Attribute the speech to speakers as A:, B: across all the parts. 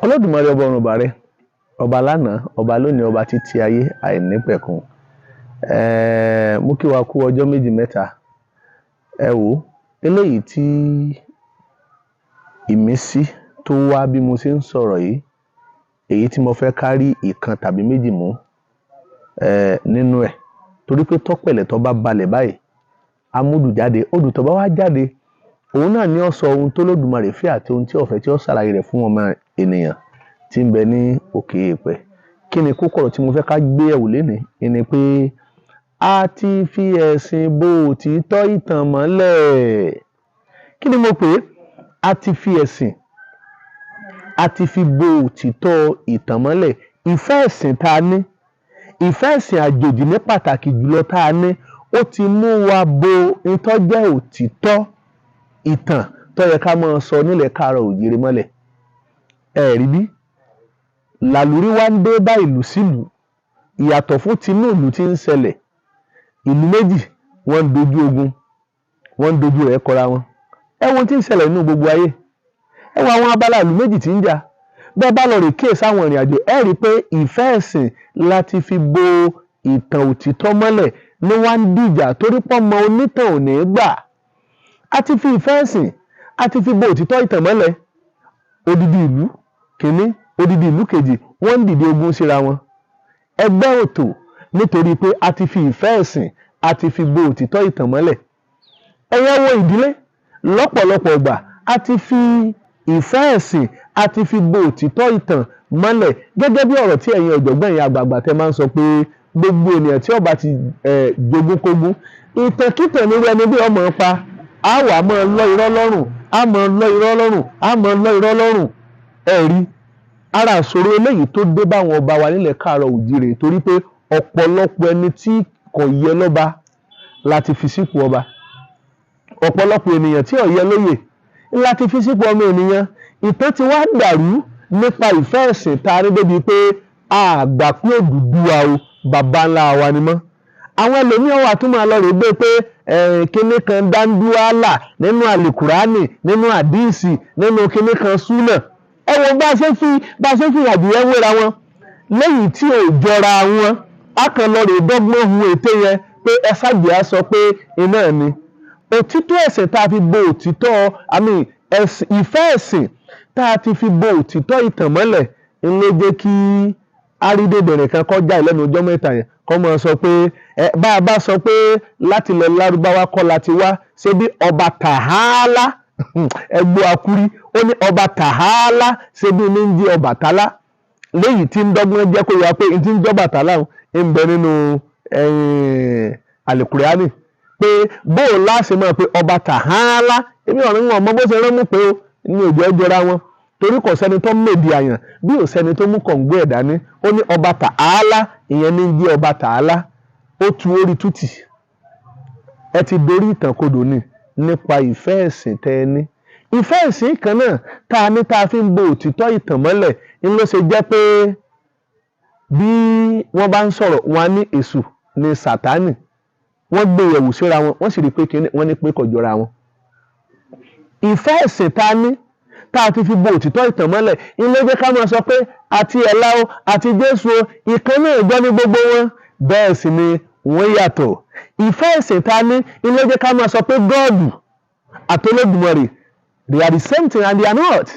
A: Olódùmarè ọba ọ̀run bàrẹ, ọba lánàá, ọba lónìí, ọba títí ayé àìnípẹ̀kun. Mú kí wa kú ọjọ́ méjì mẹ́ta. Ẹ wò ó, eléyìí tí ìmísí tó wá bí mo ṣe ń sọ̀rọ̀ yìí, èyí tí mo fẹ́ ká rí ìkan tàbí méjì mú nínú ẹ̀, torí pé tọ́pẹ̀lẹ̀ tó bá balẹ̀ báyìí, amúdù jáde, odù tó bá wá jáde, òun náà ni ó sọ ohun tó Olódùmarè fẹ́ àti ohun tí ó fẹ́, tí ó ṣàlàyé rẹ̀ fún ọmọ ènìyàn tí ń bẹ ní òkè èèpẹ̀. Kí ni kókó ọ̀rọ̀ tí mo fẹ́ ká gbé yẹ̀wò lénìí? Ni pé a ti fi ẹ̀sìn bo òtítọ́ ìtàn mọ́lẹ̀. Kí ni mo pè é? A ti fi ẹ̀sìn, a ti fi bo òtítọ́ ìtàn mọ́lẹ̀. Ìfẹ́ ẹ̀sìn tá a ní, ìfẹ́ ẹ̀sìn àjòjì ní pàtàkì jùlọ tá a ní, ó ti mú wa bo ntọ́ jẹ́ òtítọ́ ìtàn tó yẹ ká máa sọ nílẹ̀ káàárọ̀ òjíire mọ́lẹ̀. Ẹ rí bí làlúrí wá ń dé bá ìlú sílùú, ìyàtọ̀ fún tinú ìlú tí ń ṣẹlẹ̀. Ìlú méjì wọ́n ń dojú ogun, wọ́n ń dojú rẹ̀ kọra wọn. Ẹ wo ohun tí ń ṣẹlẹ̀ nínú gbogbo ayé. Ẹ wo àwọn abala ìlú méjì tí ń jà. Bẹ́ẹ̀ bá lọ rè kíyèsí àwọn ìrìn àjò, ẹ rí i pé ìfẹ́ ẹ̀sìn láti fi bo ìtàn òtítọ́ mọ́lẹ̀ ní wá ń dìjà, torí pọ́mọ onítàn ò ní gbà. A ti fi ìfẹ́ ẹ̀sìn, a ti fi bo òtítọ́ ìtàn mọ́lẹ̀. Odidi ìlú kìíní, odidi ìlú kejì, wọ́n ń dìde ogun síra wọn. Ẹgbẹ́ òtò, nítorí pé a ti fi ìfẹ́ ẹ̀sìn, a ti fi bo òtítọ́ ìtàn mọ́lẹ̀. Ẹ̀yẹ wo ìdílé, lọ́pọ̀lọpọ̀ ìgbà a ti fi ìfẹ́ ẹ̀sìn, a ti fi bo òtítọ́ ìtàn mọ́lẹ̀. Gẹ́gẹ́ bí ọ̀rọ̀ tí ẹ̀yin ọ̀jọ̀gbọ́n, ẹ̀yin àgbààgbà tẹ́ máa ń sọ pé gbogbo ènìyàn tí ó bá ti jogúnkógún, ìtànkítàn nírú ẹni bí ọmọ pa, á wà máa lọ́ irọ́ lọ́rùn, á máa lọ́ irọ́ lọ́rùn, á máa lọ́ irọ́ lọ́rùn. Ẹ rí ara ìṣòro eléyìí tó dé báwọn ọba wa nílẹ̀ káàárọ̀ òjíire, torí pé ọ̀pọ̀lọpọ̀ ẹni tí kò yẹ lọ́ba láti fi sípò ọba, ọ̀pọ̀lọpọ̀ ènìyàn tí ò yẹ lóyè láti fi sípò ọmọ ènìyàn. Ìtàn ti wá dàrú nípa ìfẹ́ ẹ̀sìn tá a rí débi pé a gbà pé Odùduwà o, baba ńlá wa ni mọ́. Àwọn ẹlòmíràn wà tún máa lọ rè gbé pé kinní kan dáńdúwálà nínú àlìkùránì, nínú àdíìsì, nínú kinní kan súnà. Ẹ wo bá a ṣe fi àdìyẹ wéra wọn lẹ́yìn tí ò jọra wọn. A kàn lọ rè dọ́gbọ́n hu ète yẹn pé ẹ ṣáàjì á sọ pé iná ni òtítọ́ ẹ̀sìn tá a fi bo òtítọ́ àmì ìfẹ́ ẹ̀sìn tá a ti fi bo òtítọ́ ìtàn mọ́lẹ̀ ń ló jẹ́ kí àrídèdèrè kan kọjá ìlẹ́nu ọjọ́ mẹ́ta yẹn, kọ́ máa sọ pé ẹ bá a bá sọ pé láti ilẹ̀ Lárúbáwá kọ́ la ti wá, ṣé bí ọba Tàhálà ẹgbẹ́ akúrí, ó ní ọba Tàhálà, ṣé bí ní ń jẹ́ Ọbàtálá, léyìí tí ń dọ́gbọ́n jẹ́ kó yà pé n tí ń jẹ́ Ọbàtálá ń bẹ nínú àlìkùránì, pé bóò láṣẹ máa pe ọba Tàhálà. Èmi ọ̀rìn wọn mọ bó ṣe rán mú pé ó ní òjò ẹjọra wọn, torí kò sẹ́ni tó mèdì àyàn bí ò sẹ́ni tó mú kọ̀ǹgbó ẹ̀ dání. Ó ní ọba Tàhálà, ìyẹn ní jẹ́ ọba Tàhálà. Ó tu orí tútì, ẹ ti dorí ìtàn kodò ní nípa ìfẹ́ ẹ̀sìn tẹ́ ẹ ní. Ìfẹ́ ẹ̀sìn kan náà tá a ní tá a fi ń bo òtítọ́ ìtàn mọ́lẹ̀ ń ló ṣe jẹ́ pé bí wọ́n bá ń sọ̀rọ̀, wọn á ní Èṣù ní Sàtánì. Wọ́n gbé yẹ̀wò síra wọn, wọ́n sì rí i pé kíní wọ́n ní pé kò jọra wọn. Ìfẹ́ ẹ̀sìn tá a ní tá a ti fi bo òtítọ́ ìtàn mọ́lẹ̀ ń ló jẹ́ ká máa sọ pé àti ẹ̀la o àti Jésù o, ìkan náà jọ ní gbogbo wọn, bẹ́ẹ̀ sì ni wọ́n yàtọ̀. Ìfẹ́ ẹ̀sìn tá a ní ń ló jẹ́ ká máa sọ pé God àti Olódùmarè, they are the same thing, and they are not.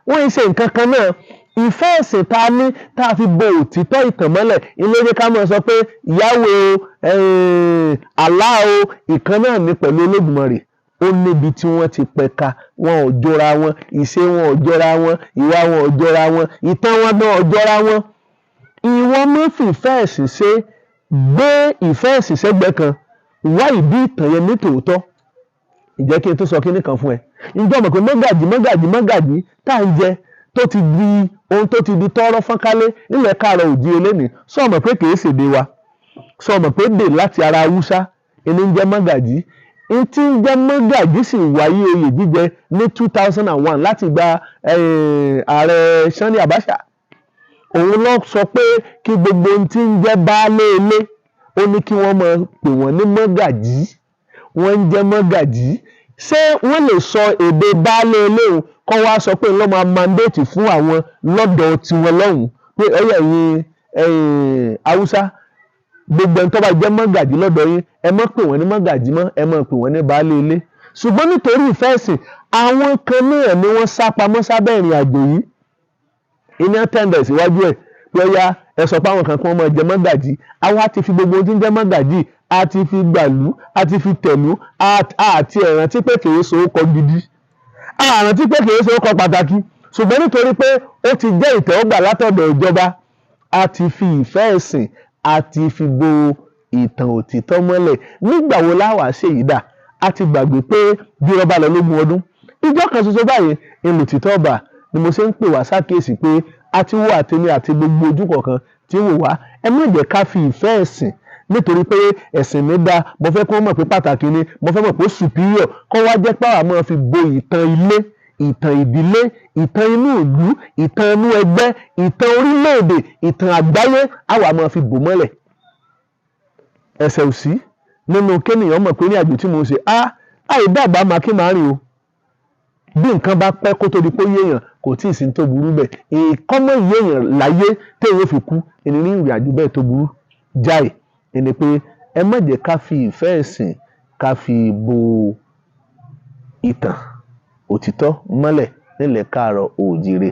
A: Wọ́n ń ṣe nǹkan kan náà. Ìfẹ́ ẹ̀sìn tá a ní tá a fi bo òtítọ́ ìtàn mọ́lẹ̀ ń ló jẹ́ ká máa sọ pé Yahweh o, Allah o, ìkan náà ní pẹ̀lú Olódùmarè. Ó níbi tí wọ́n ti pẹ̀ka, wọn ò jọra wọn, ìṣe wọn ò jọra wọn, ìwà wọn ò jọra wọn, ìtàn wọn gan ò jọra wọn. Ìwọ má fìfẹ́ ẹ̀sìn ṣe, gbé ìfẹ́ ẹ̀sìn sẹ́gbẹ̀ẹ́ kan, wá ìdí ìtàn yẹn ní tòótọ́. Ǹjẹ́ kí n tó sọ kíní kan fún ẹ, ǹjẹ́ o mọ̀ pé mọ́gàjì mọ́gàjì mọ́gàjì tá à ń jẹ tó ti di ohun tó ti di tọ́rọ́ fọ́nkálé nílẹ̀ káàárọ̀ òjíire lénìí, sọ mọ̀ pé kìí ṣèdè wa? Sọ mọ̀ pé dè láti ara Haúsá ẹni ń jẹ́ mọ́gàjì? N tí ń jẹ́ mọ́gàjì sì wáyé oyè jíjẹ ní 2001 láti gba ààrẹ Sani Abacha. Òun ló sọ pé kí gbogbo ohun tí ń jẹ́ baálé ilé, ó ní kí wọ́n máa pè wọ́n ní mọ́gàjì. Wọ́n ń jẹ́ mọ́gàjì. Ṣé wọ́n lè sọ èdè baálé ilé òun kọ́ wá sọ pé ńlọ́ máa mandate fún àwọn lọ́dọ̀ tiwọn lọ́hùn pé ọyọ ẹ̀yin ẹ̀yin Haúsá, gbogbo ẹni tó bá jẹ́ mọ́gàjí lọ́dọ̀ yín, ẹ má pè wọ́n ní mọ́gàjí mọ́, ẹ má pè wọ́n ní baálé ilé? Ṣùgbọ́n nítorí ìfẹ́ ẹ̀sìn, àwọn kan náà ni wọ́n sá pamọ́ sábẹ́ ìrìn àjò yìí, iná tẹ̀ǹdẹ̀ síwájú ẹ̀ pé ọyá ẹ sọ pé àwọn kan kí wọ́n máa jẹ mọ́gàjí. Àwa ti fi gbogbo ohun tí ń jẹ́ mọ́gàjí, a ti fi gbàlú, a ti fi tẹ̀lú, àti ẹ̀rántí pé kìí so ó kọ gidi, àrántí pé kìí so ó kọ pàtàkì. Ṣùgbọ́n nítorí pé ó ti jẹ́ ìtẹ́wọ́gbà látọ̀dọ̀ ìjọba, a ti fi ìfẹ́ ẹ̀sìn, a ti fi bo ìtàn òtítọ́ mọ́lẹ̀. Nígbà wo láwàá ṣèyí dà? A ti gbàgbé pé bí wọ́n bá lọ lógún ọdún, ìjọ kan ṣoṣo báyìí ìlòtítọ́ ọba. Ni mo ṣe ń pè wá sákèésí pé àti wo àtèmi àti gbogbo ojú kọ̀ọ̀kan tí ń wò wá, ẹ má jẹ́ ká fi ìfẹ́ ẹ̀sìn, nítorí pé ẹ̀sìn mi dá, mo fẹ́ kí wọ́n mọ̀ pé pàtàkì ni, mo fẹ́ mọ̀ pé superior, kó wá jẹ́ pé àwa máa fi bo ìtàn ilé, ìtàn ìdílé, ìtàn inú ìlú, ìtàn inú ẹgbẹ́, ìtàn orílẹ̀-èdè, ìtàn àgbáyé, àwa máa fi bò mọ́lẹ̀. Ẹ̀ṣẹ̀ ò sí nínú kéèyàn mọ̀ pé ní àjò tí mo ń ṣe á àìdàgbà máa kí máa rìn o. Bí nǹkan bá pẹ́ kó tó di pé yéèyàn, kò tí ì sí tó burú bẹ́ẹ̀. Ìkọ́mọ̀ yéèyàn láyé téèyàn fi kú ẹni ní ìrìn àjò bẹ́ẹ̀ tó burú jáì ẹni pé ẹ má jẹ́ ká fi ìfẹ́ ẹ̀sìn ká fi bo ìtàn òtítọ́ mọ́lẹ̀ nílẹ̀ káàárọ̀ oòjíire.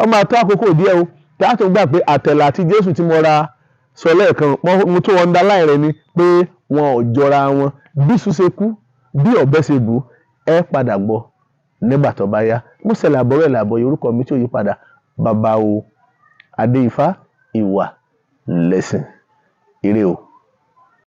A: Ó máa tó àkókò díẹ̀ o tí a tún gbà pé àtẹ̀là àti Jésù tí mo ra sọ lẹ́ẹ̀kan, mo tún underline rẹ̀ ni pé wọn ò jọra wọn. Bí iṣu ṣe kú, bí ọ̀bẹ ṣe bù, ẹ padà gbọ́ nígbà tó bá yá. Mo ṣẹlẹ̀ àbọ̀rẹ̀ làbọ̀, orúkọ mi tí ò yí padà, bàbá o Adéifá, ìwà lẹ̀sìn. Ire o.